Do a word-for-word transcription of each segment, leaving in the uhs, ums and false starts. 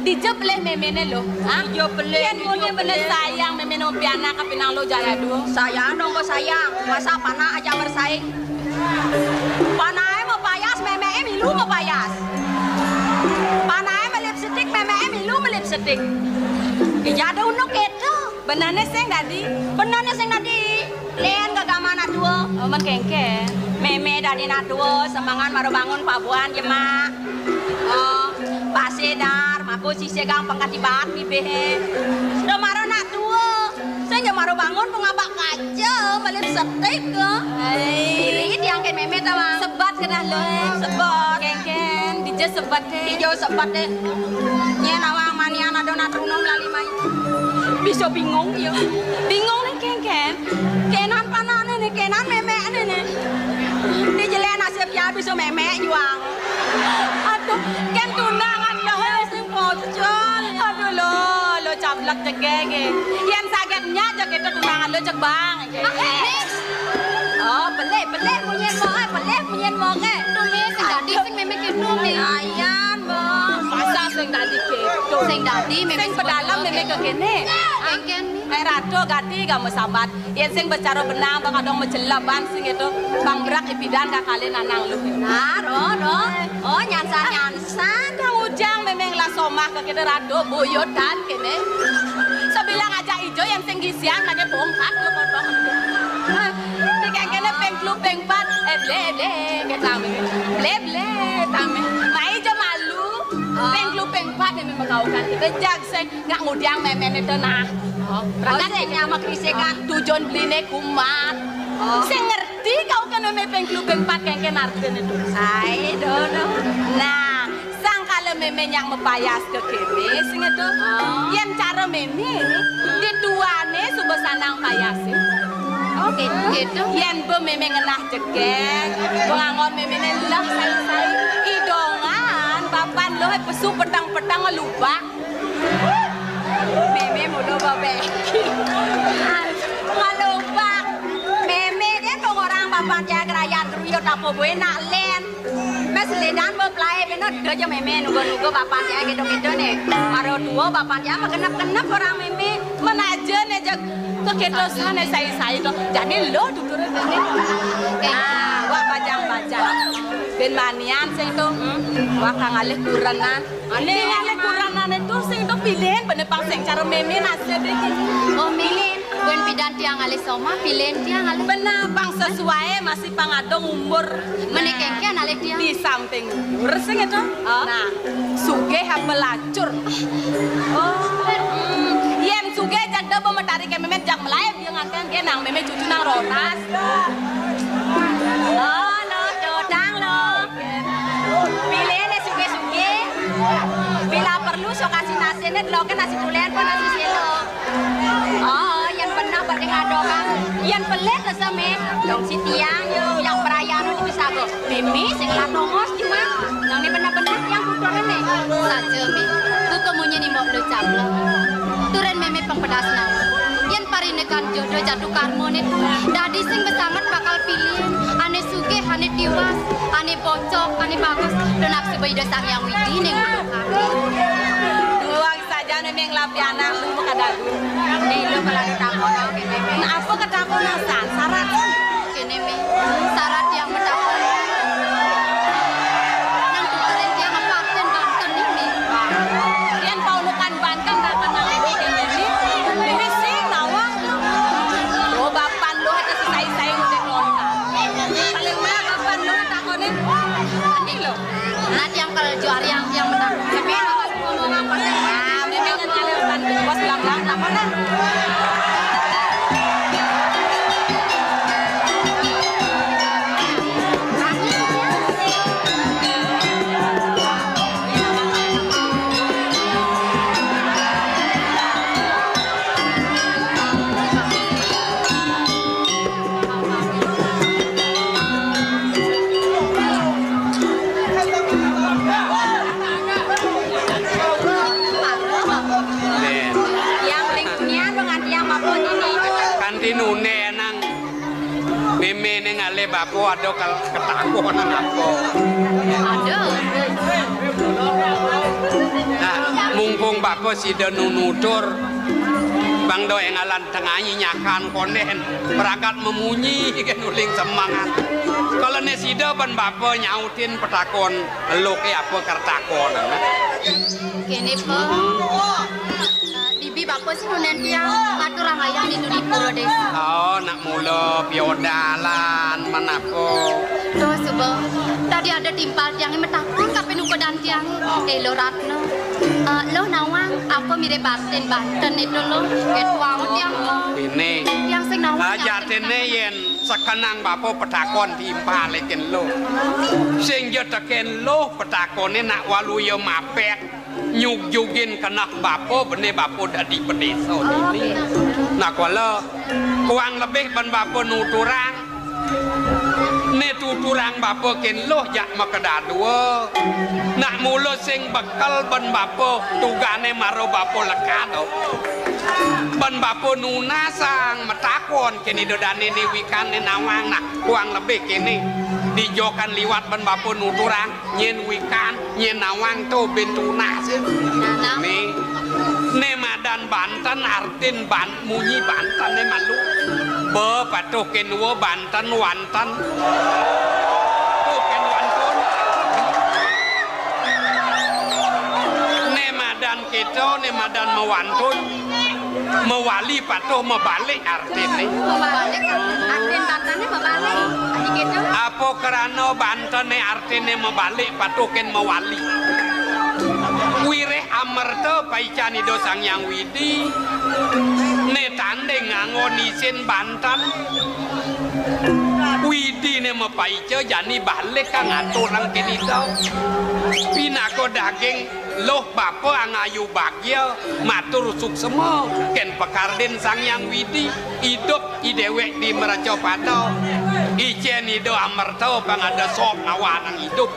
Dija pelih méméné, Luh? Hah? Dija pelih, yén dija munyi bener pelih. Sayang méméné om pianak, kapinang Luh jaya dua. Sayang dong, kok sayang. Masa panak ajak bersaing? Panaké mapayas, méméné milu mapayas. Panaké malipstik, méméné milu malipstik. Dija ada unduk kéto. Benehné sing dadi? Benehné sing dadi? Lén gegaman anak tua. Oh, men kénkén. Mémé dadi anak tua, semengan mara bangun pabuhan jemak. Oh, pasidar, mako sisih gang pangkat ibarat bibihé. Da mara anak tua. Sing ja mara bangun pengabak kaca, malipstik. Ai. Iri tiang kén mémé ta, Bang. Sebat kedah, Luh. Sebat. Kénkén, dija sebat. Dija sebat deh. Nyén awang manian ada nak trunung lali mai. Bisa bingung ya. Bingung né kénkén. Kénan panakné né, kénan méméné né. Di jelé nasib ya bisa mémé juang. Aduh, kén tunangan dah sing pocol. Aduh, Luh, Luh cablek jegég. Yén saget nyak jegég tunangan Luh jeg bang. Ah, Miss. Oh, pelih, pelih munyin moké, pelih munyin moké. Tuh, Miss, sing dadi sing mémé kéto, Miss. Ayan, Mbok. Masa sing dadi kéto? Sing dadi, mémé sing sebut pedalem, moké. Mémé kékéné. Kénkén, Miss. Kayak ratu gati kamu sabat. Yén sing bicara benang, bang kadang maceleban sing itu. Bang berak ipidan kakali nanang Luh. Nah, roh, roh. Oh, nyansa, nyansa. Kang Ujang mémé ngelah somah ka kéné ratu buyutan kéné. Sabilang aja ijo yén sing gisian maké bongkak lu potong. Di kéné ping telu ping pat, eh, blé, blé, ké tamé. Blé, blé, tamé. Mai ja malu. Ping telu ping pat né makaukan kéné. Jag sing ngak ngudiang méméné to nah. Oh, berarti sing nyamak isikan. Tujon beliné kumat. Oh. Sing ngerti Ti kau kena mé ping telu ping pat kénkén artiné to. Ai, do, do. Nah, sangkala mémé nyak mapayas ka kéné sing to. Oh. Yén cara mémé, di tuané suba sanang payasé. Oh, kéto. Yén ba mémé ngenah jegég, panganggon méméné lah sai-sai. Idongan, bapan Luh pesu petang-petang lubak. Mémé mula babéh. Ngalubak. Mémé dé dong orang bapan ja gerayan ruyut apa bué nak lén. Més lédan ba pelai bener, da ja mémé nuga-nuga bapan ja kéto-kéto né. Mara tua bapan ja mah genep-genep orang mémé. Mén aja né jag ka kéto sané sai-sai to. Jani Luh tuturé kéné. Ah, wah bajang-bajang. Bén manian sing to. Wah kang alih kurenan. Ané ngalih kuranané to sing to pilih, bené pang sing cara mémé nasibé. Oh, Mé. Bén pidan tiang ngalih somah, pilih tiang ngalih. Bené pang sesuai masih pang ada umur. Mené kénkén alih tiang. Di samping umur sing to. Oh. Nah, sugih apa lacur. Oh. Hmm. Yén sugih jag da ba matari ké mémé jag melai. Nganten ké nang mémé cucu nang roras. Oh, lo, dodang lo. Pilih né sugih-sugih. Bila perlu sok kasih nasi né, lo kan nasi tulen pun nasi silo. Oh, yang pernah pada ngadokan. Yang pelit rasa mé, dong si tiang yo, yang perayaan itu bisa go. Mémé sing lah tongos cuma nang né bener-bener tiang tuturé né. Saja, Mé. Buka munyi ni mok lo cablok. Turén mémé pang pedas nawa. Yén parinikan jodoh jatuh karma né to. Dadi sing besanget bakal pilih. Ané sugih, ané tiwas, ané bocok, ané bagus. To nafsu ba Ida Sang Hyang Widi né ngutuk ati. Duang saja né mé nglapi anak lu maka dagu. Né lo kalau ditakon oké mémé. Nah, apa ketakonan san? Syarat. Kéné, Mé. Syarat tiang matakon. Nang tuturén tiang apa artén banten né, Mé? Yén paunukan banten datang nang ini kéné, Mé. Ini sing nawang. Oh, bapan lo aja sesai-sai ngudik lontar. Paling mah bapan lo takoné. Ini lo. Nah, tiang kalau juara yang, yang menang. Tapi yang ngomong apa sih? Nah, mémé ngalih ban bos belakang, apa nah? Yang ling nian dengan tiang apa ini? Kanti nuné nang mémé né ngalih bapa ada kal-, ketakonan apa? Ada. Nah, mung Apa sida nu nutur? Bang do enggalan tengai nyakan konden, pragat memunyi kén uling semengan. Kala né sida ban bapa nyautin petakon, eluké apa kertakonan? Kéné, Pa. Eh, dibi bapa sing nundén tiang, matur ramayang ditu di pura désa. Oh, nak mula piodalan, menapa? Duh, suba. Tadi ada timpal tiangé metakon kapin ukedan tiangé. Eh, Luh Ratna. Eh, Luh nawang, apa mirib artin banten itu, Luh? Kéto tiang, Luh. Ini. Tiang sing nawang. Lah, jatiné yén sekenang bapa petakon timpalé kén Luh. Sing ja tekén Luh petakoné nak waluya mapet. Nyugjugin keneh bapa, bené bapa dadi pedésa dini. Nah, kala kuang lebih ban bapa nuturang. Né tuturang bapa kén Luh jak makadadua. Nak mula sing bekel ban bapa tugané mara bapa lekad. Ban bapa nunasang matakon kén ida dané né wikan né nawang. Nah, kuang lebih kéné. Dijokan liwat ban bapa nuturang. Nyén wikan, nyén nawang to bin tunas. Nah, nah. Né, né madan banten artin ban-, munyi bantené malu. Ba patuh kén wa banten wanten. Tuh kén wantun. Né madan kéto, né madan mawantun. Mawali patuh mabalik artiné. Mabalik, artin bantené mabalik. Adi kéto. Apa krana bantené artiné mabalik patuh kén mawali. Wiréh amerta paican Ida Sang Hyang Widi, né tanding nganggon isin banten. Widiné mapaica jani balik kang aturang kén Ida. Pinaka daging Luh bapa angayu bagya, matur suksema, kén pakardin Sang Hyang Widi, idup i déwék di mracapada. Icén Ida amerta pang ada sop ngawanang idup.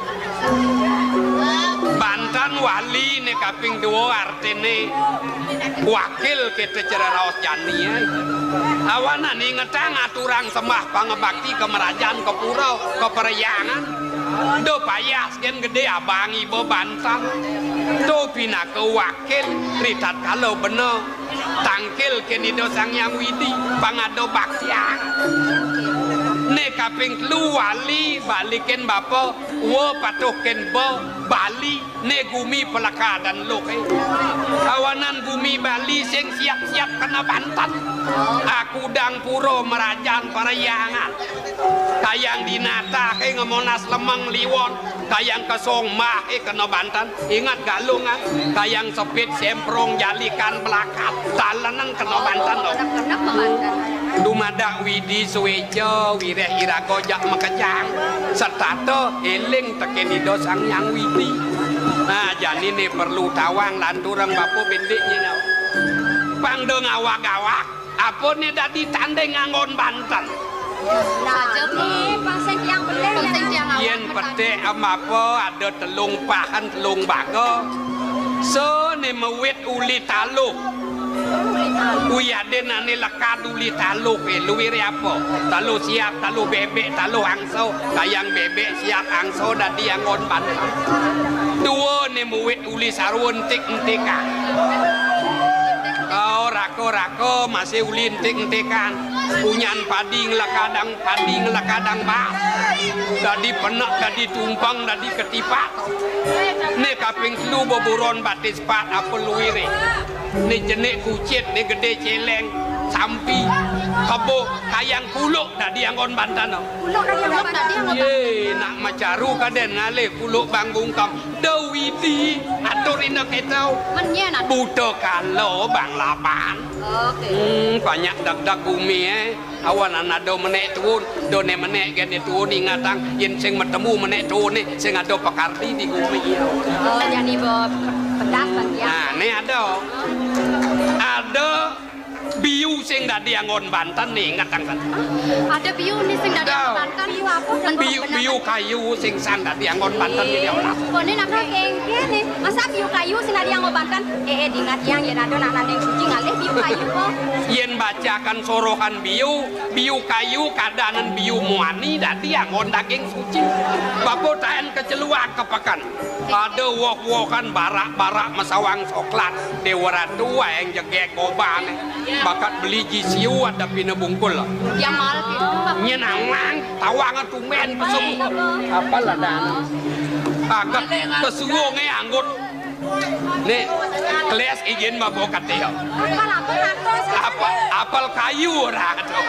Banten wali né kaping dua artiné wakil kéto cara raos jani, ai. Awanan ingetang aturang sembah pangabakti ka mrajan, ka pura, ka parhyangan. Duh payah. Kén gedé abang iba banten. To pinaka wakil ritatkala bena tangkil kén Ida Sang Hyang Widi pangada baktian. Né kaping telu wali balikin bapa, wa patuh kén ba, bali, né gumi palekadan Luh é. Awanan gumi Bali sing siap-siap kena banten. Akudang pura mrajan parhyangan. Kayang dinatah é ngamonas lemeng liwon, kayang kasong mah é kena banten, ingat galungan, kayang sepit semprong jalikan belakat, talenan kena banten to. Dumadak Widi suéca, wiréh iraga jak makejang, setata éling tekén Ida Sang Hyang Widi. Nah, jani né perlu tawang lanturang bapa béndik nyén. Pang da ngawag-awag. Apa né dadi tanding nganggon banten? Nah, saja, Bu. Pang sing tiang bener, pang sing tiang awak. Yén petik am apa ada telung pahan, telung baga. Sa né mawit uli taluh. Uli taluh. Wiadin ané lekad uli taluh, é, luiré apa? Taluh siap, taluh bébék, taluh angsa, kayang bébék siap angsa dadi anggon banten. Dua né mawit uli sarwa entik-entikan. Oh, raka-raka masih uli entik-entikan. Punyan padi ngelekadang, padi ngelekadang bas. Dadi penek, dadi tumpeng, dadi ketipak. Né kaping telu beburon batis pat apa luiré. Né jenik kucit, né gedé céléng, sampi, kebo, kayang kuluk dadi anggon banten. Kuluk dadi anggon banten. Yé, nak macaru kadén ngalih kuluk bang bungkem. Da Widi, atur inda kéto. Mén nyén atur. Buta kala bang laban. Oké. Hmm, banyak dagdag gumi, é. Awanan ada menék tuun, da né menék gén né tuun ingatang, yén sing matemu menék tuun né, sing ada pakardi di gumi. Oh, jani ba pedas bang ya. Nah, né ada. Ada Biu sing dadi anggon banten né, inget anggon. Ah, ada biu né sing dadi anggon banten. Biu apa? Biu, biu kayu sing sang dadi anggon banten né, ya Allah. Koné nak kéngkén né. Masa biu kayu sing dadi anggon banten? Eh, eh, dingat yang yén ada nak nanding suci ngalih biu kayu kok. Yén bacakan sorohan biu, biu kayu kadanan biu muani dadi anggon daging suci. Bapa taén ka Celuak ka peken. Ada woh-wohan barak-barak masawang soklat. Déwa Ratu aéng jegég gobané. Bakat beli ji siu ada pina bungkul. Yang mal gitu. Nyén awang, tawang tumbén pesu. Apal ada. Agak pesuwungé anggut. Né, kelas ijin mabok katé. Apal apa, Ratu? Apa, apal kayu ora to.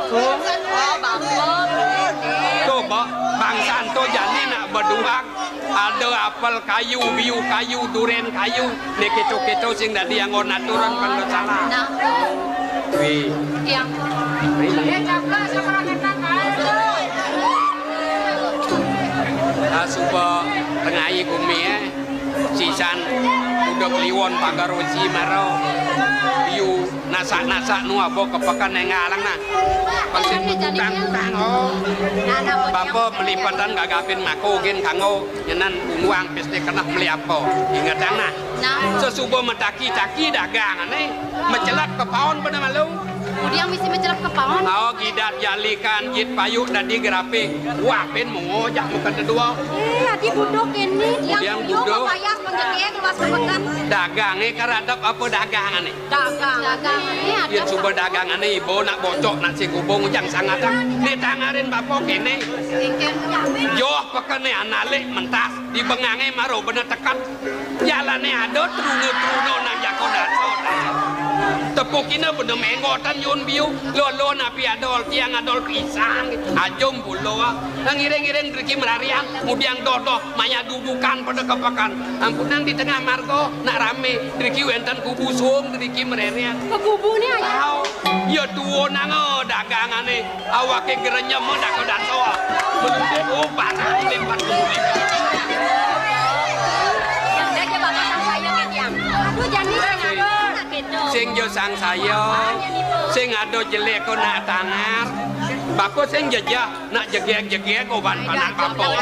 Oh, bangkok. Tuh, Mbok, bangsan to jani nak beduhang. Ada apel kayu, biu kayu, durén kayu. Né kéto-kéto sing dadi anggon aturan pang salah. Nah. Wih. Tiang. Wih. Ah, suba tengahi gumi, eh. Sisan udah kliwon pagar wesi maro. Biu nasak-nasak nu aba ka peken énggalang nah. Pang sing utang-utang, oh. Bapa melipetan gagapin mako gén kanggo. Nyenan unduang pesta keneh meli apa? Ingetang nah. Nah. Sesuba mataki-taki dagangané, macelep ka paon pada malu. Udiang misi macelep ka paon? Ao gidat jalikan jit payu dadi geraping. Wah, pin mengojak muka kedua. Eh, adi buduk ini. Udiang buduk. Payah penjegek luas kepekan. Dagangé karadep apa dagangané? Dagang. Dagang. Yén suba dagangané iba nak bocok nak sing gubung ujang sangatang. Né tangarin bapa kéné. Joh pekené analik mentas, di bengangé maro bener teket. Jalané ada truna-truna nang jako daso. Tepukina bener menggotan yun biu. Lolo napi adol, tiang adol pisang. Ajum bulo. Nang ngiring-ngiring driki merarian, mudiang dodoh, maya dudukan pada kepekan. Ampunang di tengah marga, nak ramé, driki wénten kubu suung, driki mererian. Kekubuné aja. Au, ya tuwa nang, eh, dagangané, awaké grenyem, eh, dak daso. Melunding, oh, barang limpat melunding. Yang dah aja bakal sang saya, Ketiang. Aduh, jani sing ada, nak gitu. Sing jo sang saya, sing ada jelek kok nak tangar. Bako sing jejah. Nak jegeg-jegeg oban panak bapa.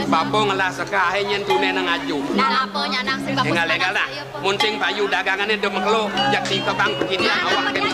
Bapa ngelah sekah nyén tuné nang aju. Nah, apa nyanang sing bapa. Enggal, enggal dah. Mun sing payu dagangané demek lo, jak si kebang begini awak kena.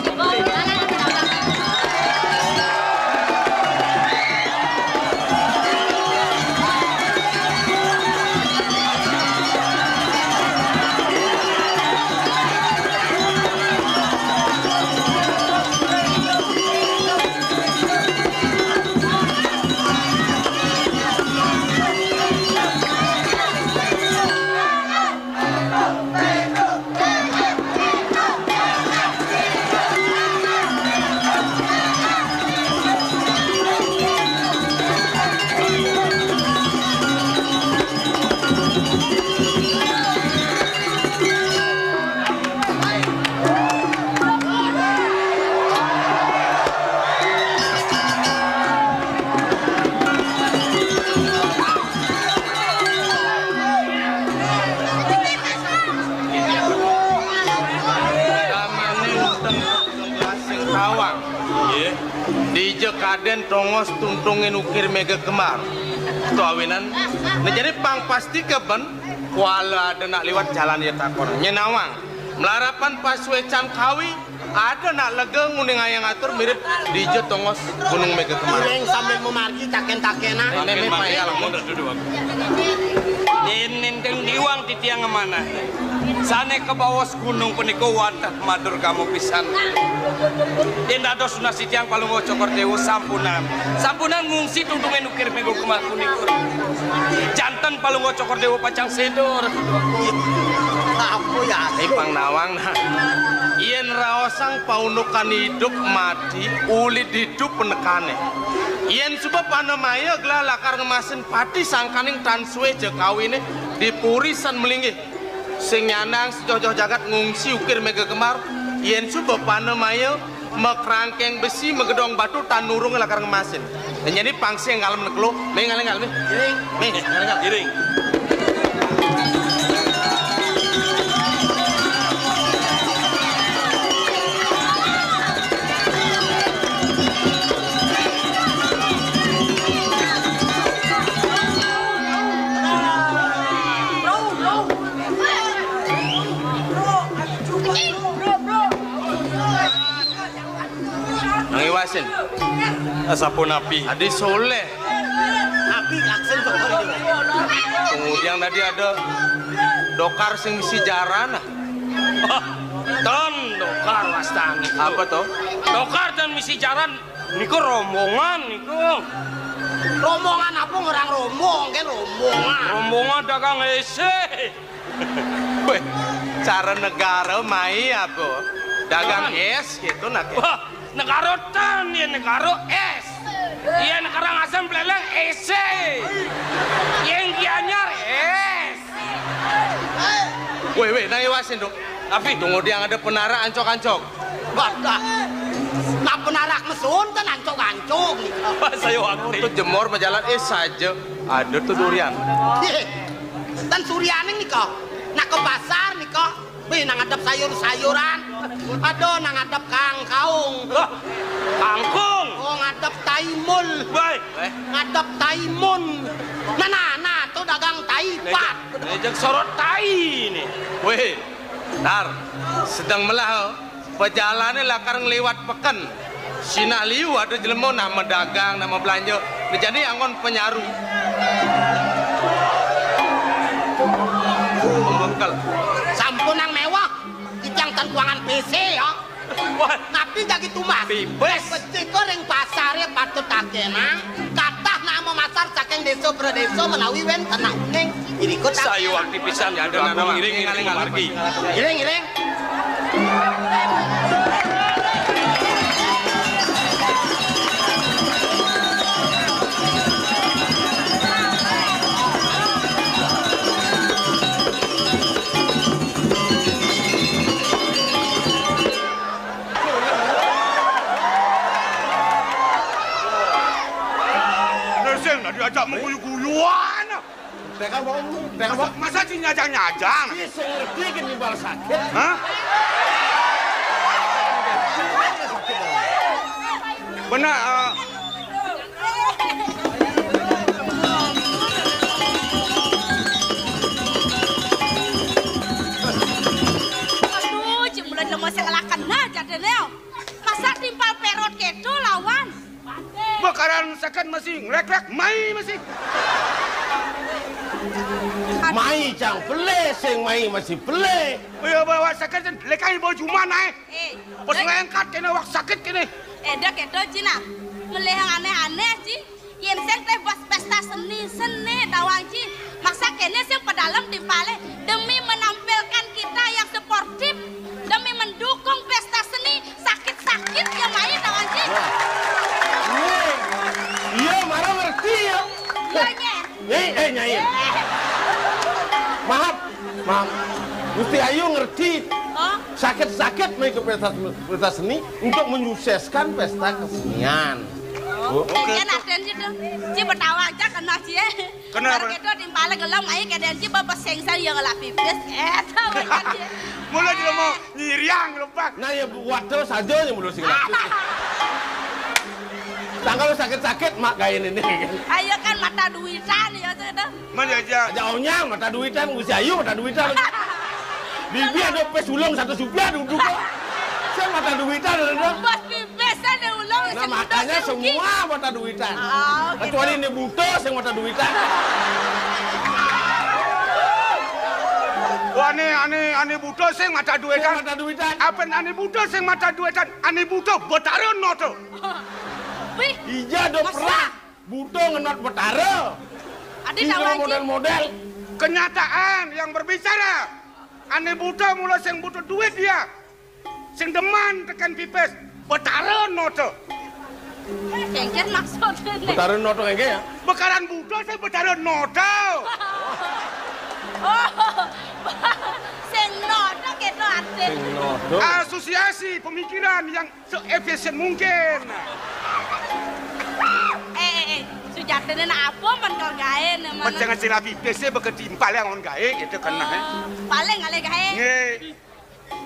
Sing tawang. Nggih. Dija kadén tongos tuntungin ukir méga kembar. To awinan. Nah, jani pang pasti keben, kuala ada nak liwat jalan ya takon. Nyén nawang. Melarapan pasuécan kawi, ada nak lega nguning ayang atur mirip dija tongos gunung méga kembar. Iring sambil memargi takén-takénan. Mémé payah. Yén nénten diwang titiang ngemanah. Sané kabaos gunung punika wantah matur kamu pisan. Yén dados nunas titiang Palungguh Cokor Déwa sampunang. Sampunang ngungsi tungtungin ukir méga kembar punika. Janten Palungguh Cokor Déwa pacang séda. Apa ya? Ipang nawang nah. Yén raosang paundukan idup mati, uli didup penekané. Yén suba panamaya gelah lakar ngemasin pati sangkaning tan sué ja kawiné di puri san melinggih. Sing nyandang sejoh-joh jagat ngungsi ukir méga kembar, yén suba panamaya makrangkeng besi magedong batu tan nurung lakar ngemasin. Nah, jani pang sing ngalem nekelo, mé ngalem ngalem. Mé ngalem ngalem. Iring. Sapunapi? Adi Soleh. Napi aksen Dokar itu? Kemudian tadi ada Dokar sing misi jaran, ah. Wah, ten Dokar wastane. Apa to? Dokar ten misi jaran niku rombongan niku. Rombongan apa, ngerang rombong, kan rombongan? Rombongan dagang ese. Weh, cara negara mai apa? Dagang es gitu nak. Wah, negara ten ya, negara es. Iya, negara ngasem peleleng ese. Yang Gianyar es. Weh, weh, nang iwasin dong. Tapi tunggu dia ada penara ancok-ancok. Badah. Nah, penarak mesun ten ancok-ancok. Apa saya waktu? Itu jemur majalan es saja. Ada tuh durian. Ten Suryaning nika. Nak ke pasar nika. Wih, nang ngadep sayur-sayuran. Aduh, nang ngadep kangkaung. Loh, kangkung. Oh, ngadep taimul. Baik. Ngadep taimun. Nah, nah, nah, tuh dagang taipat. Ngejek sorot tai ini. Weh, tar, sedang melah, oh. Pejalane lakar ngliwat peken. Sinak liu ada jelema nak medagang, nak mebelanja. Nah, jadi anggon penyaru. Pembekel. Sampun nang mewah. Iki yang ten kuangan P C ya. Wah. Napi jagi tumbas? Pipis. Becik kok ring pasare patut takenang. Kathah nak mamasar saking desa pradesa menawi wenten nak uning. Irika tak. Saya wakti pisan ada nang ngiring-ngiring margi. Ngiring, ngiring. Sing diajak mengguyu-guyuan. Teka mau, teka mau. Masa, masa sing nyajang-nyajang? Iya, sing ngerti kan nimbal sakit. Hah? Benar, eh. Aduh, cik mulai lemes yang ngelaken nah jadine. Masa timpal perot kedo lawan? Bekaran seket masih ngrek-rek, mai masih. Mai cang pelé, sing mai masih pelé. Oh ya, bawa seket dan lekai bawa juma naik. Eh, pas ngangkat kena wak sakit kena. Eh, dak kedo, Ci, nah. Melih yang aneh-aneh, Ci. Yen sing teh bos pesta seni, seni tawang, Ci. Maksa kene sing pedalem timpale demi menampilkan kita yang sportif, demi mendukung pesta seni, sakit-sakit ya mai tawang, Ci. Wah. Nyai. Iya, marang ngerti ya. Iya, Nyai. Nyai, eh, Nyai. Eh. Maaf, maaf. Gusti Ayu ngerti. Oh. Sakit-sakit mai ke pesta, pesta seni untuk menyukseskan pesta kesenian. Oh, Bu. Yen aden sih, Dong. Ci betawa aja kena, Ci, eh. Kenapa? Mari kita timpale gelem, ayo keden ci bapak sengsan ya ngelak pipis. Eh, tahu kan, Ci? Mula juga mau nyiriang lepas. Nah, ya, buat terus aja nih mulu sing lagi. Tanggal sakit-sakit, mak, kayak ini. Ayo kan mata duitan, ya, Ci, tuh. Man ya aja. Aja onyang, mata duitan, Gusti Ayu, mata duitan. Bibi ada pes ulung satu supiah duduk kok. Saya mata duitan, ada. Bos pipis ada ulung. Nah, makanya semua mata duitan. Oh, gitu. Kecuali ini buta, saya mata duitan. Wah, ane, ane, ane buta sing mata duitan. Sing mata duitan. Apen ane buta sing mata duitan? Ane buta Betara Nata. Wih. Ija do masa? Perang. Buta ngenot Betara. Adi. Ija tahu lagi. Model-model. Kenyataan yang berbicara. Ane buta mula sing buta duit dia. Sing demen teken pipis, Betara Nata. Kengken maksudnya. Betara Nata kengken ya? Bekaran buta sing Betara Nata. Oh, sing nata keto atin. Sing nata. Asosiasi pemikiran yang seefisien mungkin. Eh, eh, eh, sujatine nak apa men kal gae ne mana? Pecengan sing rapi pese beketimpal yang on gae gitu kan, nah, eh. Oh, paling ale gae. Nggih.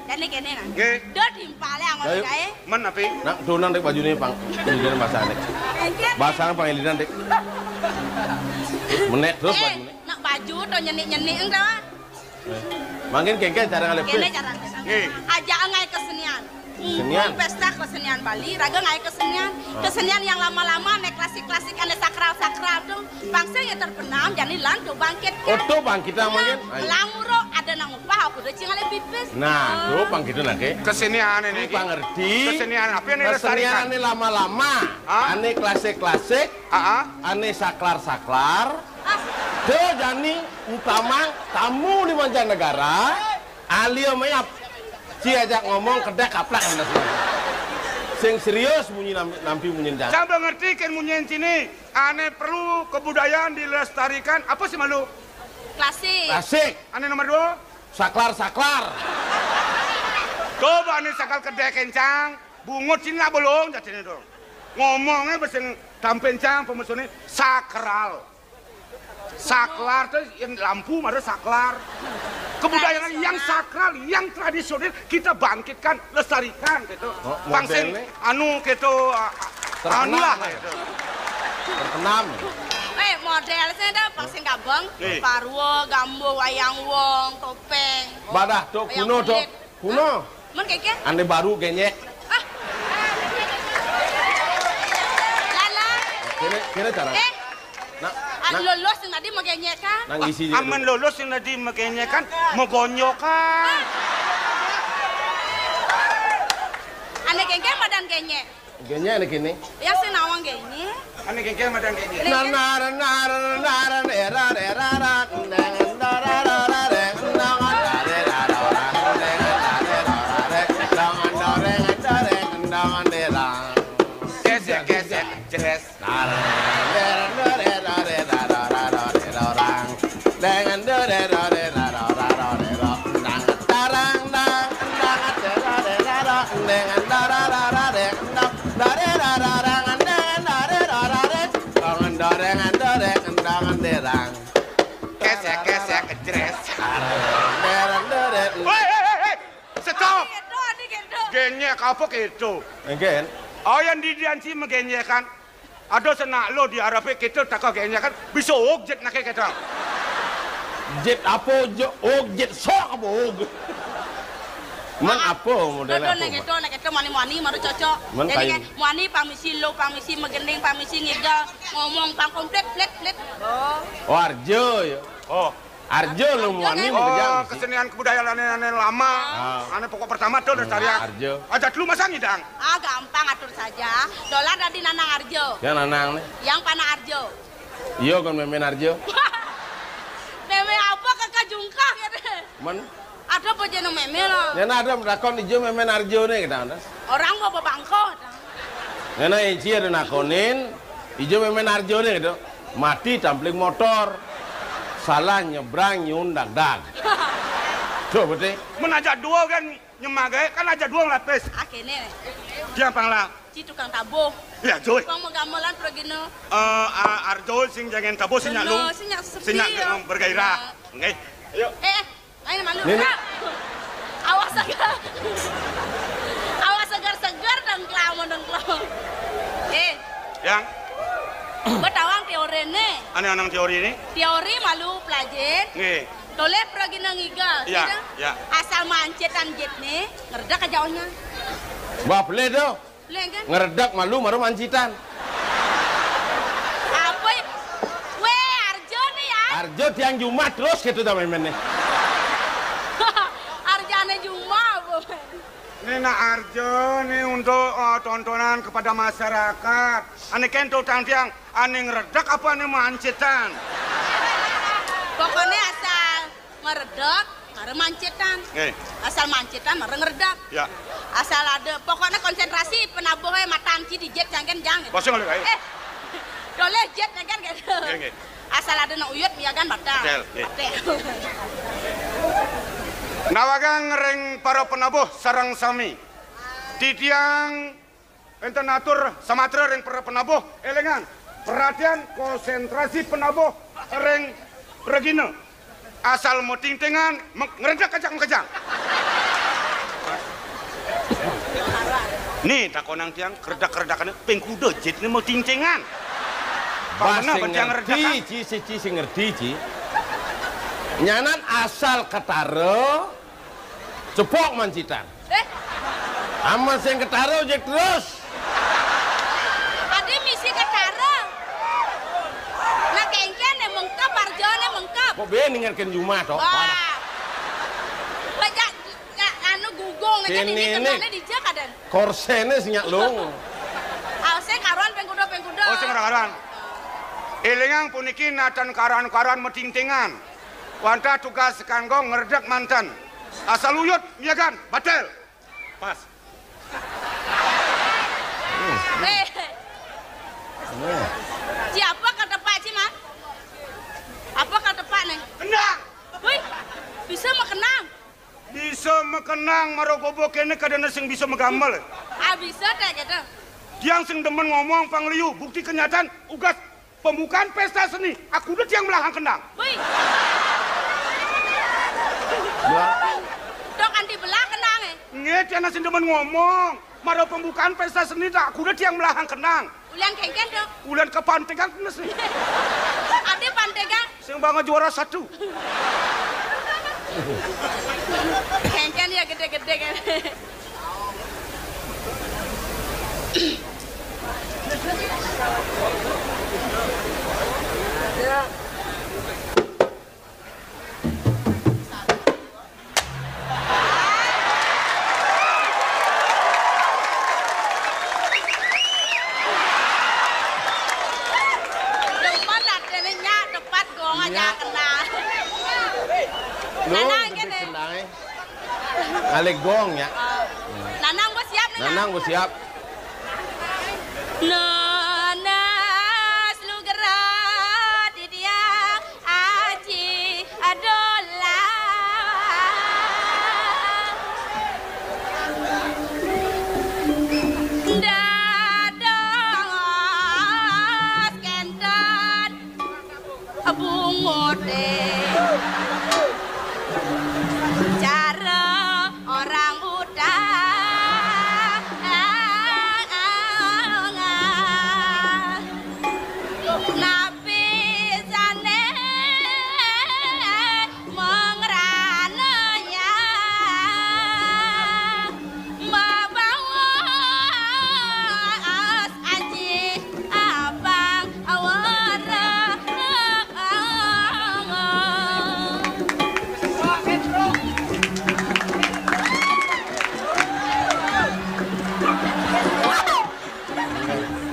Kene, kene, nah. Nggih. Do timpale angon kae. Men api? Nak donan dek bajune pang. Ini basane. Engke. Basane pang elinan dek. Menek terus. Eh, buat menek. Nak baju to nyenik-nyenik ento. Eh. Mangkin kengke cara ngalih. Kene cara. Nggih. Aja ngai kesenian. Kesenian. Pesta kesenian Bali, raga ngaé kesenian. Ah. Kesenian yang lama-lama, ané klasik-klasik, ané sakral-sakral to. Pang sing ya terbenam, jani lan to bangkit. Oh, to bangkit mangkin. Ayo. Languro ada nang upah, aku udah cingalé pipis. Nah, to pang gitu nah, Ké. Kesenian ini. Ini pang ngerti. Kesenian apa yang dilestarikan? Kesenian ané lama-lama, ah, ané klasik-klasik, ah, ah, ané saklar-saklar. Ah. To jani utamang tamu di mancanegara. Alia mayap. Ci ajak ngomong kedék kaplak. Sing serius munyi nam-, nampi munyi cang. Coba ngerti kén munyi sini. Ané perlu kebudayaan dilestarikan. Apa sih malu? Klasik. Klasik. Ané nomor dua? Saklar-saklar. Coba ané sakal kedék kencang. Bungut sini lah belum, jadinya dong. Ngomongnya beseng tampencang, pemesunnya sakral. Saklar tuh yang lampu, mara saklar. Kebudayaan yang sakral, yang tradisional, kita bangkitkan, lestarikan gitu. Oh, pang sing modelnya? Anu gitu, ah, terkenal anu lah gitu. Terkenal. Eh, model saya dah pang sing gabung. Nih. Parwa, gambo, wayang wong, topeng. Badah, tuh, wayang kuno, tuh. Kuno. Hah? Mun kéngkén? Ané baru génjék. Ah. Lala. Kéné, kéné cara. Eh. Nah, ah, nah. Lulus sing tadi magénjékan. Nang isi. Amun lulus sing tadi magénjékan, magonjokan. Ané kéngkén madan génjék. Génjék ané kéné. Yang sing nawang génjék. Ané kéngkén madan génjék. Nar, nar, nar, nar, era, era, ra, neng, nar, ra, ra, ra, reng, nang, nar, ra, ra, ra, ra, neng, nar, ra, ra, ra, reng, nang, nar, ra, ra, ra, ra, neng, nar, ra, ra, ra, ra. Gesek, gesek, jeres. Nar, nar, nar, nar, ra, ra, ra, ra, ra, ra, ra, ra, reng. Dengan dore dore ra ra ra ra ra ra, nang tarang nang nang dore ra ra, dengan dore ra ra re, nang dore ra ra ra, dengan dore ra ra re, dengan dore ngan dore ngan dore rang. Kesek kesek jeres. Dore dore. Woi, hei, hei, hei. Stop. Génjék apa kéto? Engken. Oh, yang di dianci magénjékan. Ada senak lo di Arab kita tak kau kayaknya kan bisa og jet nak kata. Jet apa je-, og jet sok apa og? Man apa model apa? Nak kata, nak kata mani-mani maru cocok. Jadi kan mani pamisi lo, pamisi magending, pamisi ngigel, ngomong pang komplit, plit, plit. Oh. Oh, arja ya. Oh. Arja lo muani. Oh, kesenian kebudayaan ané, ané lama. Ah. Ané pokok pertama tuh lestarian. Arja. Aja dulu masa ngidang. Ah, gampang atur saja. Dolar dadi nanang arja. Yang nanang nih. Yang panah arja. Iya kan mémén arja. Mémé apa kakak jungkah gitu. Men. Ada apa jeneng mémé lo? Yang ada melakon ijo mémén arja nih kita. Orang mau bebangko. Ngena Eci ada nakonin, ijo mémén arjone gitu. Mati tampling motor. Salah nyebrang nyun dag-dag. Tuh, betul. Men aja dua kan nyemagae, kan aja dua lapis. Ah, kene. Dia pangla. Ci tukang tabuh. Ya, cuy. Pang mau gamelan pergino. Eh, a-, arjo sing jangan tabuh, sing nyak lu. Sing nyak sepi, sing nyak, ya. Bergairah. Nggih. Ayo. Eh, eh. Ayo, malu. Awas seger. Awas seger-seger dengklau, mau dengklau. Eh. Yang? Gua tawang teori nih. Aneh anang teori nih. Teori malu pelajin. Nggih. Toleh pergi nang iga. Iya, iya. Asal mancitan jet nih, ngeredak aja onya. Wah, boleh tuh. Lenggan. Ngeredak malu maru mancitan. Apa ya? Weh, Arjo nih ya. Arjo tiang Jumat terus gitu dah main-mainnya. Arjane Jumat, Bu. Ini nak Arjo nih untuk, eh, tontonan kepada masyarakat. Ane kento tang tiang, ane ngeredak apa ane mancitan? Pokoknya asal ngeredak, mara mancitan. Nggih. Asal mancitan, mara ngeredak. Ya. Asal ada, pokoknya konsentrasi penabuhnya matan ci di jet jangken jang. Kosong oleh kayu. Eh, doleh jet jangken gitu. Nggih, nggih. Asal ada nak uyut, ya kan, batal. Betul, nggih. Batal. Nawagang ring para penabuh sareng sami. Titiang Enten atur samatra ring para penabuh, elingan, perhatian, konsentrasi penabuh ring regina. Asal matingtingan, me-, ngredak kejang-kejang. Nih, takonang tiang, keredak-keredakane, ping kuda jitne matingtingan. Bang, sing ngerti, ci, ci, ci, sing ngerti, ci. Nyanan asal ketara, cepok mancitan. Eh? Aman sing ketara ojek terus. Adi misi ketara. Nah, kengken né mengkep, arjané mengkep. Kok bé ningalkeun jumah to? Wah. Banyak, ya, anu gugung, nah, kan ini kéné kenané dijak adan. Korséné sing nyak lung. Aosé karuan pengkuda-pengkuda. Oh, sing karuan. Élingang puniki natan karuan-karuan matingtingan. Wantah tugas kanggo ngredeg manten. Asal uyut miyagan, batil. Pas. Eh. Ci, apa katepak, ci, Mas? Apa katepak, Neng? Kendang. Wih, bisa makenang. Bisa makenang, mara goba kéné kadéna sing bisa magamel. Ah, bisa téh gitu. Tiang sing demen ngomong pangliu, bukti kenyataan, ugas pembukaan pesta seni, aku udah tiang belahang kendang. Wih. Dok anti belah kendang, eh. Nggih, tiang sing demen ngomong. Mara pembukaan pesta seni, tak aku udah tiang belahang kendang. Ulian kengken, Dok. Ulian kepantegan kena sih. Ada pantegan. Sing banget juara satu. Kengken ya gedé-gedé kan. Demen akéné nyak tepat gong aja kena. Loh, nanang lebih kéné. Senang, eh. Ngalih gong, ya. Oh. Nanang, bos, siap nih, Nanang, bos, siap. Nanas lu gerak di dia. Aji adolah dados kenten bungoté cara orang utang. Napi sané mengrananya mabawas aji abang awara.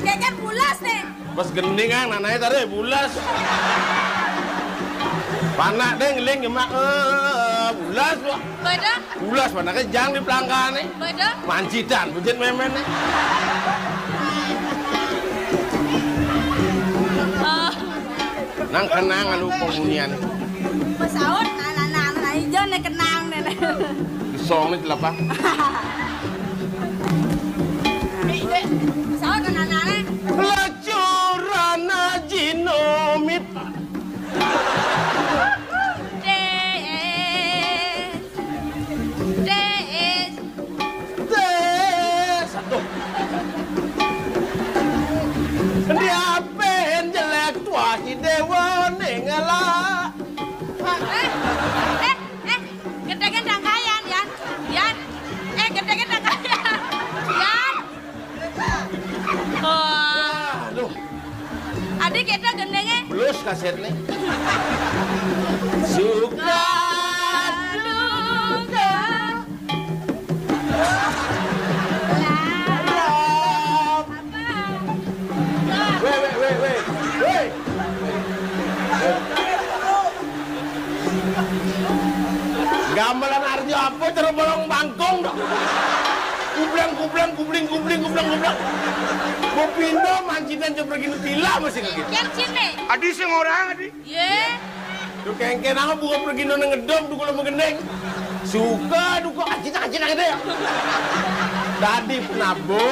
Kékén bulas né. Pas gending, ah, nanaé taré bulas. Panak dé ngeling nyemak, eh, bulas, wah. Beda. Bulas, panaknya jang di pelangkané. Beda. Mancitan, bujit méméné. Oh. Nang kenang alu pembunyian. Pesaut, nah, nah, nah, nah, ijo né kenang né. Song né telapa. Saut anak-anak. Lacuran Haji Nomit. Dés. Dés. Dés. Aduh. Diapén jelék tuah si déwa ning ngelak. Eh, eh, eh. Gedéngé ndang kayan, Yan. Yan. Eh, gedéngé ndang kayan. Yan. Oh. Aduh. Adi kita gendéngé. Belus kasétné. Suka duka. Wéh, wéh, wéh, wéh. Wéh. Gamelan arjo apa cara bolong bangkong dong. Kubleng, kubleng, kubling, kubling, kubleng, kubleng. Mau pindah mancinan coba gini tila masih kaget. Kan sini. Adi sing orang, Adi. Yé. Duh, kéngkén apa buka pergi nang ngedom, duh, kalau mengendeng. Suka, duh, kok acit-acit aja deh. Dadi penabo,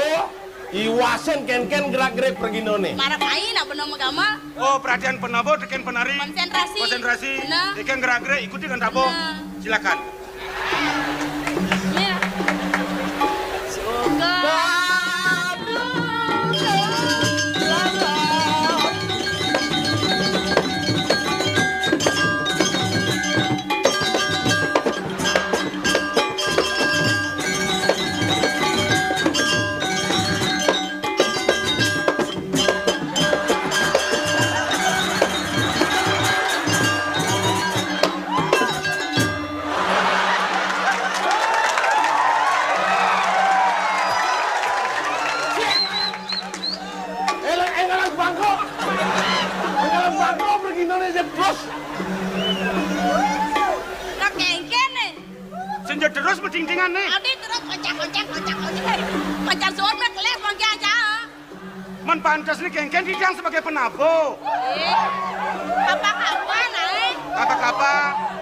iwasen kénkén gerak-gerik pergi none. Marep ai nak bener megamel. Oh, perhatian penabo, tekén penari. Konsentrasi. Konsentrasi. Bener. Tekén gerak-gerik, ikuti dengan tabo. Bener. Silakan. Lah kéngkén né. Sing jederus medingdingan né. Adi terus oncak-oncak, oncak-oncak. Pacar suwun mah keles mangke aja. Men pantes né kéngkén titiang sebagai penabuh. Eh, apa-apa, Naé? Apa-apa?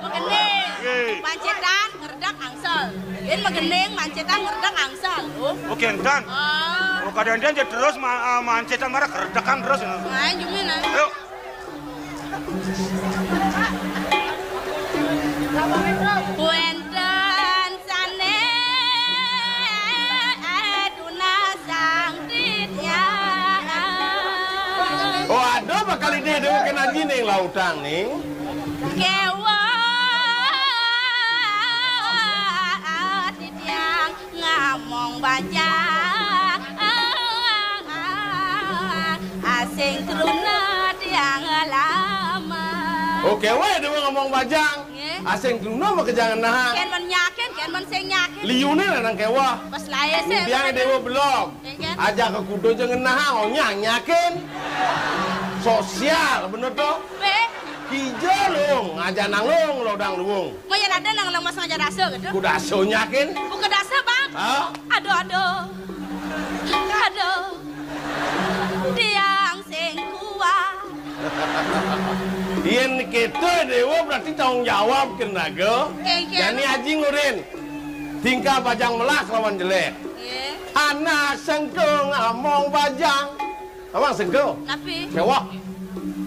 Begini. Nggih. Mancétan ngredeg angsal. Yén megening mancétan ngredeg angsal. Oh. Oh, kéngkén. Oh. Oh, kadang-kadang jederus ma-, eh, mancétan marang gredegan terus. Nah, jumina. Yuk. Wénten sané tunasang titiang. Oh, ada bakal ini ada kena jining lautang ning. Kéweh titiang ngamong bajang, asing kruna tiang lama. Oké, wéh, déwa ngamong bajang. Nggih. Asing kruna mah kéjang ngenahang. Kén men nyakin, kén men sing nyakin. Liuné lanang kéweh. Pas laé sih. Biang déwa belum. Nggih, kén. Ajak ka kuda ja ngenahang, onyang nyakin. Sosial, bener to? Wéh. Kija luung, aja nang luung, lodang luung. Maya ada nang nang mas ngajar rasa gitu. Kuda so nyakin. Bukan rasa, Bang. Hah? Aduh, aduh. Aduh. Tiang sing kuat. Yén kéto déwa berarti tanggung jawab kén raga. Kéngkén. Jani aji ngurin. Tingkah bajang melah lawan jelék. Nggih. Anak sengko ngamong bajang. Nawang sengko. Napi? Kéweh.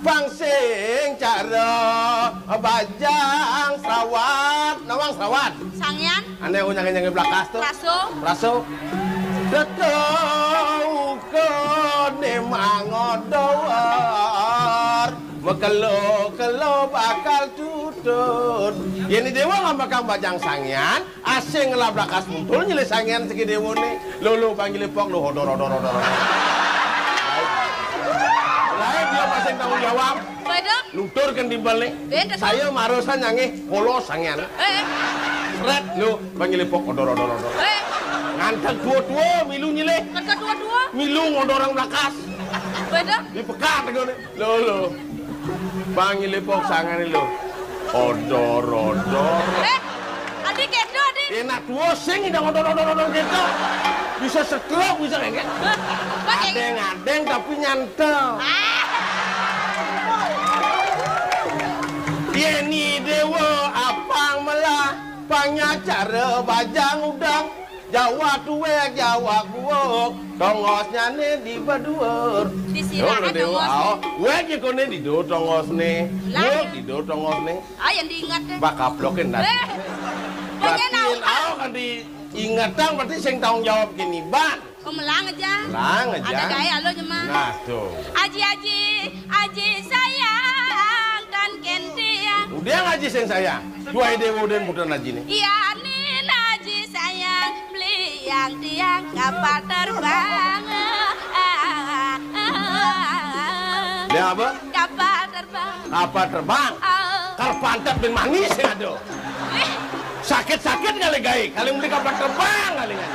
Pang sing cara bajang sawat. Nawang sawat. Sangyan. Ané aku nyanyi-nyanyi belakas to. Raso. Raso. Tetau koné mangodor. Mekelo-kelo bakal tutut. Yén déwa ngambekang bajang sangyan, asing ngelah belakas muntul nyilih sangyan siki déwané. Lolo panggilé pok lo odor, odor, odor, odor. Lain dia masing tanggung jawab. Bedo. Nutur kan timbal né. Bedo. Saya marosan nyanggih polos sangyan. Eh. Sret lo panggilé pok odor, odor, odor. Eh. Nganteg tua-tua milu nyilih. Nganteg tua-tua. Milu ngodorang belakas. Bedo. Di pekat ngono. Lho, lho. Panggilé pok sangyané lho. Odor, odor. Eh, adi kéto, adi. Enak tua sing idang odor, odor, odor kéto. Bisa stroke, bisa kayak gitu. Hah? Pakai adeng-adeng tapi nyantel. Ah. Yéni déwa apang melah, panyacara bajang udang. Jawab tuwék, jawab buuk, tongosnyané di baduur. Di sirah. Duh, tongos. Aoh, wék ya koné di duur tongosné. Lah, buuk ya. Di duur tongosné. Ah, yang diinget deh. Bak kaplokin dah. Eh, berarti yén aoh kan diingetang, berarti sing tanggung jawab kiniban. Oh, melang aja. Melang aja. Ada gaé alo nyemak. Nah, tuh. Aji, aji, aji sayang, tan kén tiang. Udah ngaji sing sayang. Duai déwa udah putra najiné. Iya, nin aji sayang. Beliang tiang kapal terbang. Dia apa? Kapal terbang. Kapal terbang. Oh. Kal pantat bin manis ya ada. Eh. Sakit-sakit kali gaé, kali beli kapal terbang kali kan.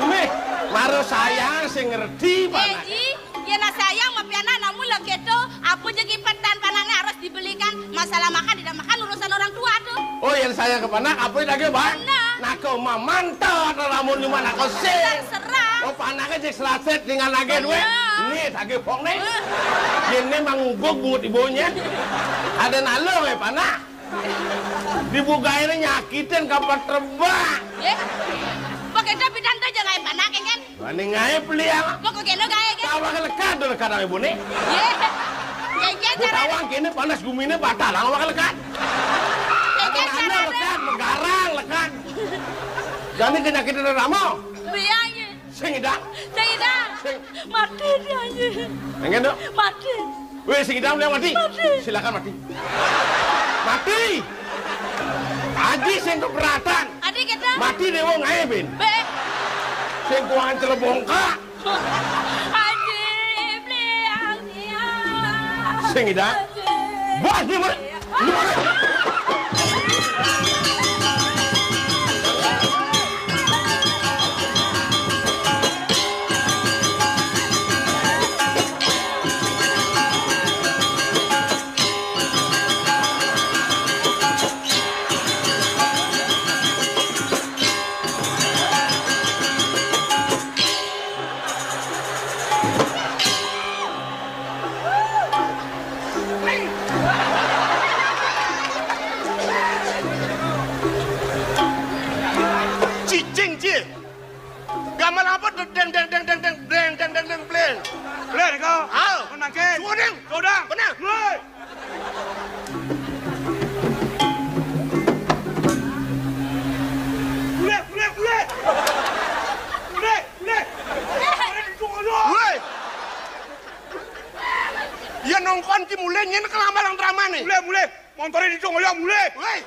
Mih, maro sayang sing ngerti, eh, Pak. Ji, yén sayang mah pianak namu lho kéto, apa ja kipetan panakné harus dibelikan. Masalah makan tidak makan urusan orang tua tuh. Oh, yén sayang ka panak apa lagi, Bang? Bener. Nak ka mamanta lamun nyuma nak ka sing. Terserah. Oh, panakné jek selaset dengan agen wé. Bener. Nih, tagih pok nih. Eh. Yén né mangugug bungut ibunya. Ada nalo wé panak. Dibukain nyakitin kapal terbang. Yé. Pakai tapi tante jangan panak kan? Mending aja beli ya. Kok kena gaya kan? Tawa ke lekat tuh lekat sama ibu nih. Yé. Kayak Bu cara tawang kene panas guminé batal, tawa ke lekat. Kayak cara lekat, megarang lekat. Jadi kenyakitin ramo. Biang. Sing idang. Sing idang. Sing. Mati dia, anjing. Pengen, Dok? Mati. Weh, sing idang yang mati. Mati. Silakan mati. Mati. Aji sing keberatan. Adi kita. Mati deh wong ae, Ben. Be. Sing kuangan celebongka. Aji, beli yang dia. Sing idang. Aji. Buat dia, Mat. Nyén kelambalang dramané. Mulih, mulih. Montoré didong, ayo mulih. Wéh.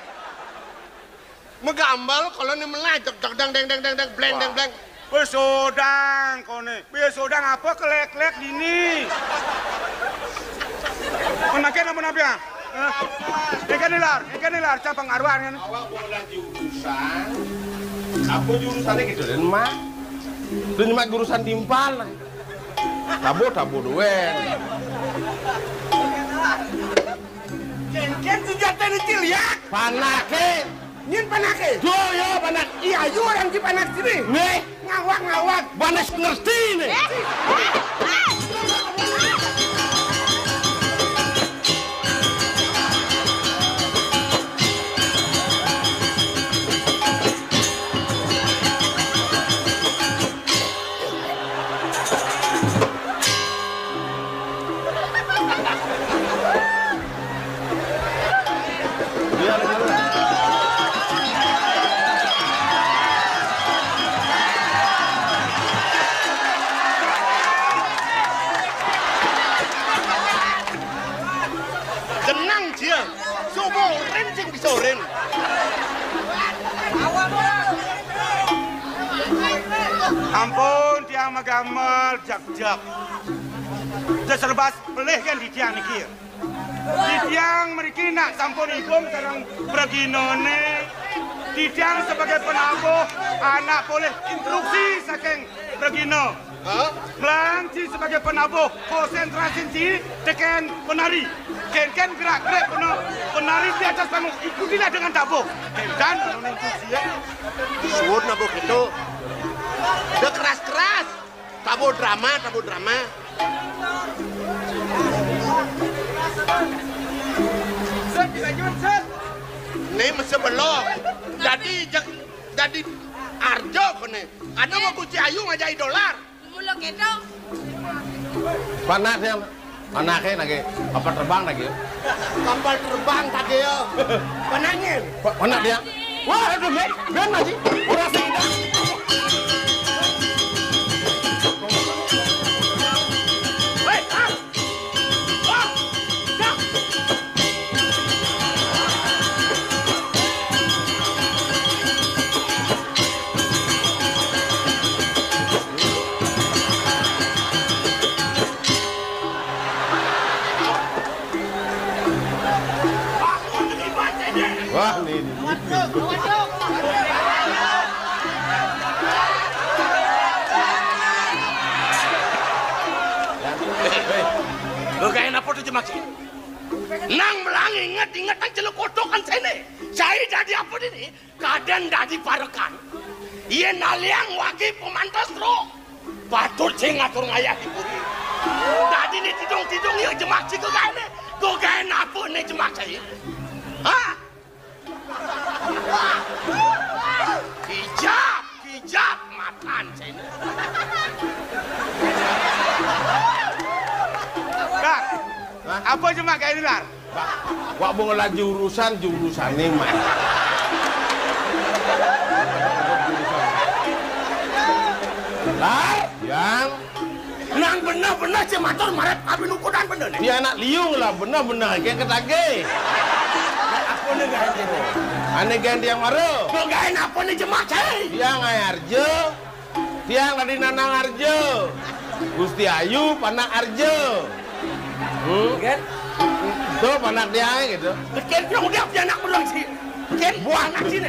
Megambel kala né melah, jeg, jeg, dang, deng, deng, deng, deng, bleng, deng, bleng. Wis odang koné. Wis odang apa kelek-kelek dini? Kon makin apa napi, ah? Hah? Engké nilar, engké nilar, cabang arwah kan. Awak bola jurusan. Apa jurusannya gitu, Den, Mak? Lu nyemak jurusan timpal, nah. Tabo, tabo duén. Kénkén senjatané, Cil, ya? Panaké. Nyén panaké? Yo, yo, panak. Iya, ayo orang di panak sini. Nih. Ngawak, ngawak. Banes ngerti nih. Genang dia. Sobo rin sing bisa rin. Ampun, tiang magamel, jak-jak. Dia serba pelih kan di tiang niki. Titiang mriki nak sampun igung sareng preginané. Titiang sebagai penabuh anak polih instruksi saking pregina. Hah? Blang ci sebagai penabuh, konsentrasi ci tekén penari. Kénkén gerak-gerik pena-, penari di atas panggung, ikutilah dengan tabuh. Kénkén menurun instruksi ya. Suwun nabuh gitu. Udah keras-keras. Tabuh drama, tabuh drama. Né mesti belok. Dadi jeg-, dadi arja koné. Ada mau kunci ayu ngajai dolar. Mula kéto. Panak dia. Panaké nagé. Kapal terbang nagé. Kapal terbang nagé ya. Panangin. Pa-, panak dia. Wah, aduh, Ben, Ben lagi. Ora sida. Hei, ah. Ah. Dah. Wah, ini. Lo gaé napa to jemak? Nang melang inget-inget nang celuk kotokan sene. Cai dadi apa dini? Kadén dadi parekan. Yén naliang wagi pemantes roh, patut sing ngatur ngayah di puri. Dadi né tidung-tidung ya jemak ci gegaéné. Gegaé napa né jemak cai? Hah? Kijap, kijap matan cai né. Kak, hah? Apa jemak gaé né, Lar? Wak, wak mau ngelah jurusan, jurusané, Mak. Lar, yang. Nang beneh-beneh cé matur marep abdi nukudan beneh né. Dia anak liung lah, beneh-beneh, kayak ketagih. Apa né gaé né? Ané gaé yang mara. Kok gaé apa né jemak cai? Dia ngai arja. Tiang tadi nanang arja. Gusti Ayu panak arja. Hmm? Kan? Tuh panak dia gitu. Kan dia udah punya anak belum sih? Kan buah anak sini.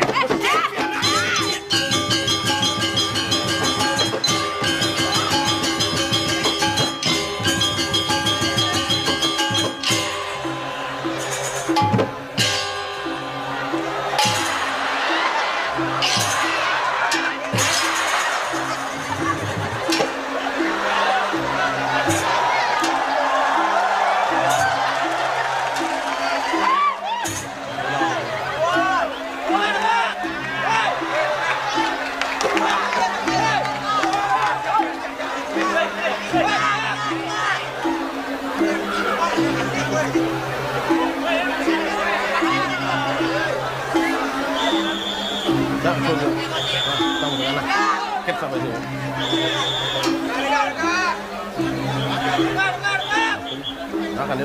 Nah, kan,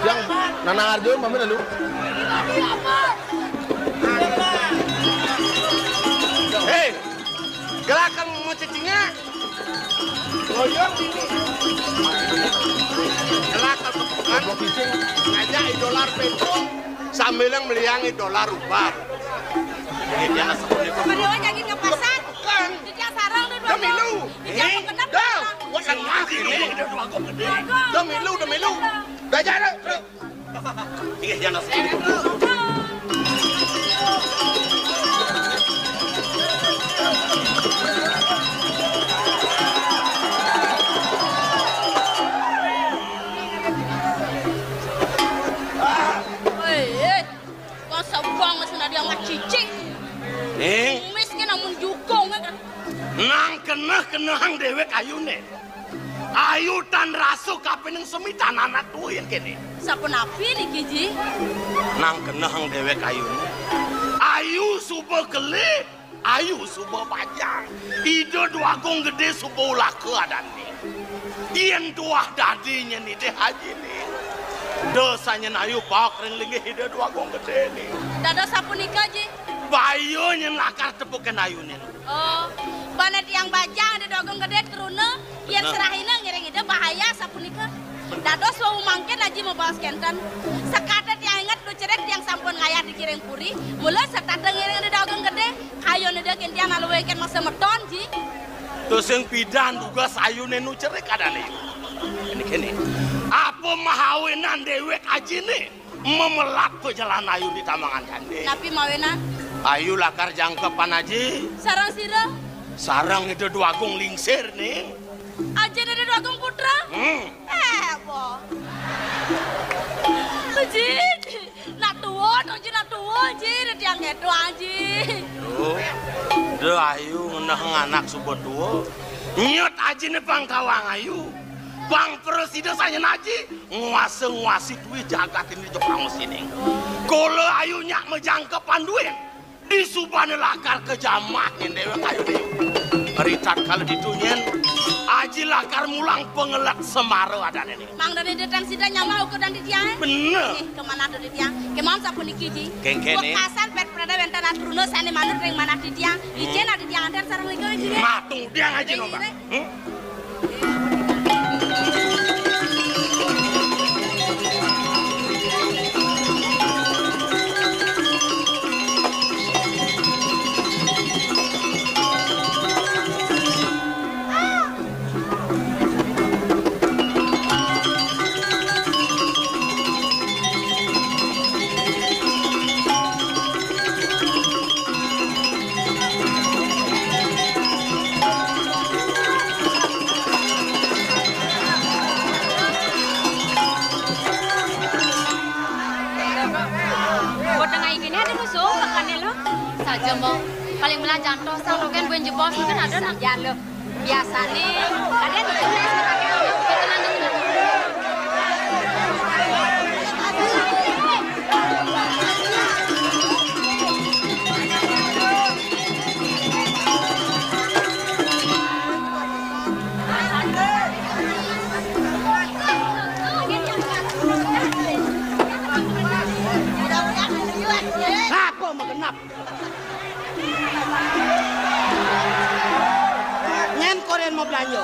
yang Nana Arjun, mami lalu. Hei, gerakan mau cacingnya. Ngoyong ini. Gerakan bukan. Ngajak dolar peso sambil yang meliangi dolar rubar. Ini dia nasib ini. Berdua jadi ke pasar. Bukan. Dia sarang tuh dua. Demi lu. Dia Eh, kenapa? Dah, gua kan mati nih. Udah dua gua gede. Demi lu, demi lu. Dah, jangan, bro. Iya, jangan. Woi, eh. Kok sebang wis nadya ngacici. Ning. Miskin amun jukung kan. Nang keneh-kenehang déwék ayuné. Ayu tan rasa kapining semi tan anak tuwin kéné. Sapunapi niki, Ji? Nang kenehang déwék ayuné. Ayu suba geli, ayu suba bajang. Ida Dwagung Gedé suba ulaka adané. Yén tuah dadi nyén Ida Haji né. Dosanya ayu baok ring linggih Ida Dwagung Gedé né. Dados sapunika, Ji? Baya nyén lakar tepukin ayuné. Oh, bana tiang bajang Ida Dwagung Gedé truna, yén Nah. serahina ngiring Ida bahaya sapunika. Dados wau mangkin Aji mabaos kénten. Sekata tiang inget duh cerik tiang sampun ngayah dikiring puri, mula setata ngiring Ida Dwagung Gedé, kayun Ida kéntian aluwé kén masa meton, Ji. Tusing pidan dugas ayuné nu cerik adané. Kéné, kéné. Apa mahawinan déwék ajiné? Memelat pajalan ayu di tamangan candé. Napi mawinan? Ayu lakar jangkepan aji. Sareng sira? Sareng Ida Dwagung Lingsir, Ning. Ajiné Ida Dwagung Putra? Hmm. Eh, apa? Ji, nak tua, dong, Ji, nak tua, Ji. Ida tiang kéto, Ji. Duh, Ida ayu ngenehang anak suba tua. Nyut ajiné pang tawang ayu. Pang prasida sanya naji. Nguasa-nguasi duwé jagat ini jok pangosining. Kala ayu nyak majangkepan duwé. Disubané lakar kajamah nyén déwék ayu déwék. Ri tatkala ditu nyén, aji lakar mulang pangelet semara adané né. Mangdané Ida tan sida nyamah ukudan titiangé. Bener. Nggih, kamanah titiang. Kémaon sapuniki, Ji. Kéngkéné. Wekasan pét prada wénten atruna sané manut ring manah titiang. Hmm. Icén titiang antar sareng liga, Ji. Matung tiang aji. Nggih, nombak. Nggih. Hmm? Kota ngai kini ada musuh, makanya lo. Saja mau. Paling belah jantung, sang rogen buen jebos, kan ada nak. Saja lo. Biasane, kadang ditulis pakai anak, kita nanti. Apa magenap? Nyén koréan mablanja.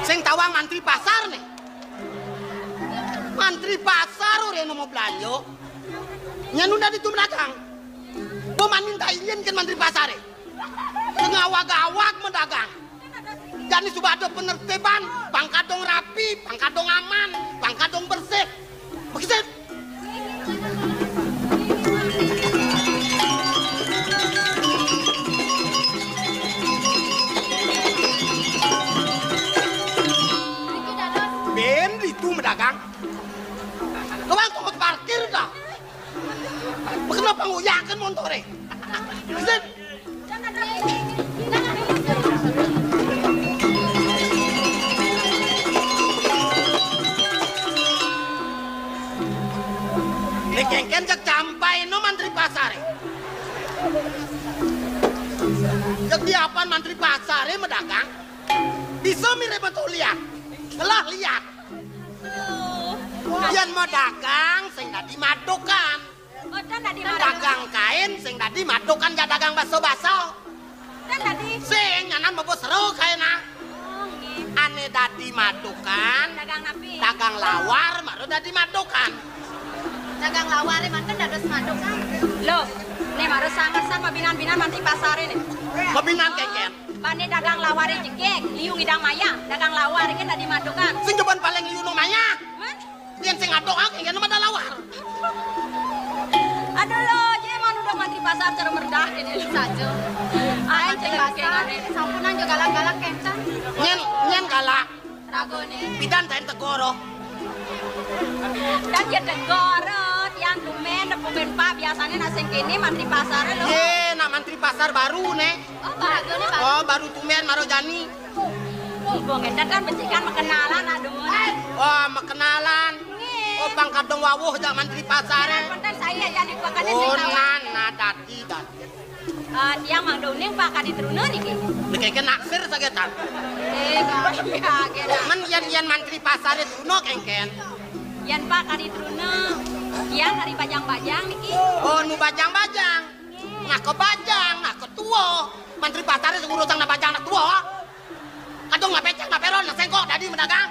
Sing tawang mantri pasar né. Mantri pasar oréan mablanja. Nyén nu dadi tumedagang. Bo man minta izin kén mantri pasaré. Sing awag-awag madagang. Jani suba ada penertiban, pang kadung rapi, pang kadung aman, pang kadung bersih. Begitu. Bén ditu madagang. Kawang tukang parkir dah. Kenapa nguyakin motoré? Begitu. Né kéngkén jeg campaina mantri pasaré. Jeg diapan mantri pasaré madagang. Bisa mirib metu liat. Ngelah liat. Yén madagang sing dadi madukan. Oh, ten dadi madukan. Dagang kain sing dadi madukan, jak dagang baso-baso. Ten dadi. Sing nyanan mabos ro kaina. Oh, nggih. Ané dadi madukan. Dagang napi? Dagang lawar mara dadi madukan. Dagang lawar manten dados madukan. Loh, né mara sanget sang mabinan-binan mantri pasaré né. Mabinan kéngkén. Bani dagang lawar jegég, liu ngidang mayah, dagang lawar kan dadi madukan. Sing jebon paling liu nu mayah. Mén? Yén sing adong kéngkén mah da lawar. Aduh lo, jé mah udah mantri pasar cara merdah ini saja. Aing cek pasar, sampunan juga galak-galak kénten. Nyén, nyén galak. Ragoné. Pidan ten tegoro. Dan ya tegoro, tiang tumén, tumén Pak, biasanya nak sing kéné mantri pasar lo. Yé, nak mantri pasar baru né. Oh, baru né, Pak. Oh, baru tumén mara jani. Ibu ngénten kan becikan makenalan, aduh. Oh, makenalan. Nggih. Oh, pang kadung wawuh jak mantri pasaré. Punten saya jadi pakané. Oh, sing tahu. Nan, nah, dadi, dadi. Eh, tiang mangda uning Pak kadi truna niki. Niki ké naksir sagétan. Eh, kok iya, gé. Mén yén, yén mantri pasaré truna kéngkén. Yén Pak kadi truna, tiang kadi bajang-bajang niki. Oh, nu bajang-bajang. Nah, ké bajang, nah, ké tua. Mantri pasaré sing ngurusang nak bajang nak tua. Kadung nak bécék, nak péron, nak séngkok, dadi madagang.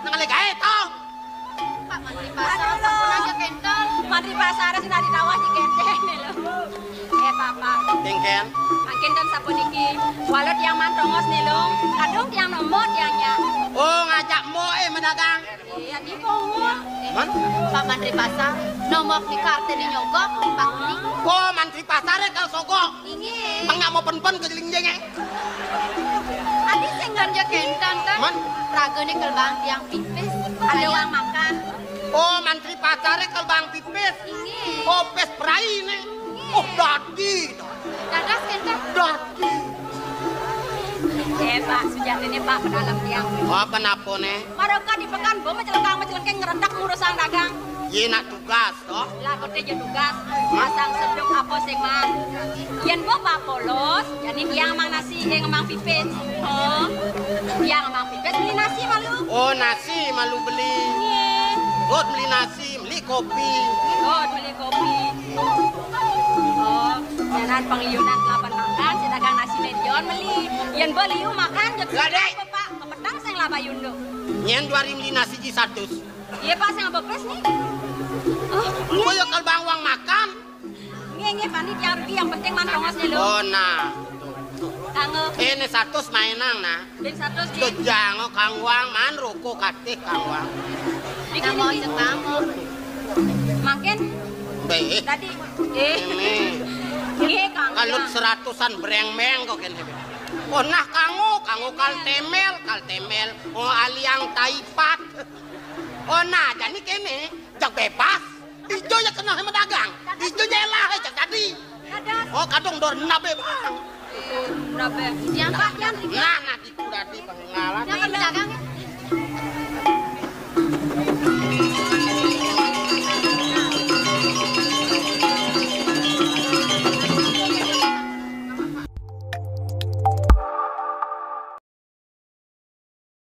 Nang alé gaé to. Pak mantri pasar, sampun aja kénten. Mantri pasar sing dadi tawah di kénten né lo. Eh, Bapak. Kéngkén. Mangkin ten sapuniki. Walau tiang mantongos né lo. Kadung tiang nomor tiang nya. Oh, ngajak mo eh madagang. Iya, di pungut. Mén? Pak mantri pasar, nomor di kartu di nyogok, Pak. Oh, mantri pasar ya kalau sogok. Inggih. Tengah mau pen-pen ke jeling jengeng. Adi sing ganja kénten kan? Mén? Ragané kel bang tiang pipis. Ada uang makan. Oh, mantri pasaré kel bang pipis. Inggih. Oh, pis perai né. Oh, dadi. Dados kénten. Dadi. Eh, Pak, sujatiné, Pak, pedalem tiang. Oh, kenapa né? Maroka di pekan, bo macelengkang-macelengking ngrendak ngurusang dagang. Yé nak tugas. Toh? Lah, kote ja tugas. Masang seduk apa sing man. Yén bo Pak polos, jani tiang mang nasi, eh, ngemang pipis. Oh. Tiang ngemang pipis beli nasi malu. Oh, nasi malu beli. Nggih. Rod beli nasi, beli kopi. Rod beli kopi. Oh, janan pangiyunan kelaban makan, sing dagang nasi né Dion meli. Yén bo liu makan, jep. Lah, Dek. Apa, Pak? Kepetang sing laba yunduk. Nyén dua hari beli nasi ji satus. Iya, Pak, sing apa pes nih? Oh, iya. Boyo kal bang uang makan. Nggih, nggih, Pak, niki tiang rugi, yang penting man tongos né lo. Oh, nah. Kanggo. Eh, né satus mainang, nah. Bin satus, nggih. Tuh jango kang uang, man ruko katih kang uang. Niki, niki. Mangkin. Bé. Tadi. Eh. Ini. Nggih, Kang. Kalut seratusan brengmeng kok kéné. Oh, nah, kanggo, kanggo kal temel, kal temel. Oh, aliang taipat. Oh, nah, jani kéné, jak bebas. Ijo ya kenal sama dagang. Ijo ya lah, jak tadi. Oh, kadung dor nabe, Bang. Eh, nabe. Yang Pak, yang. Nah, nah, diku tadi pengalan. Yang dagang.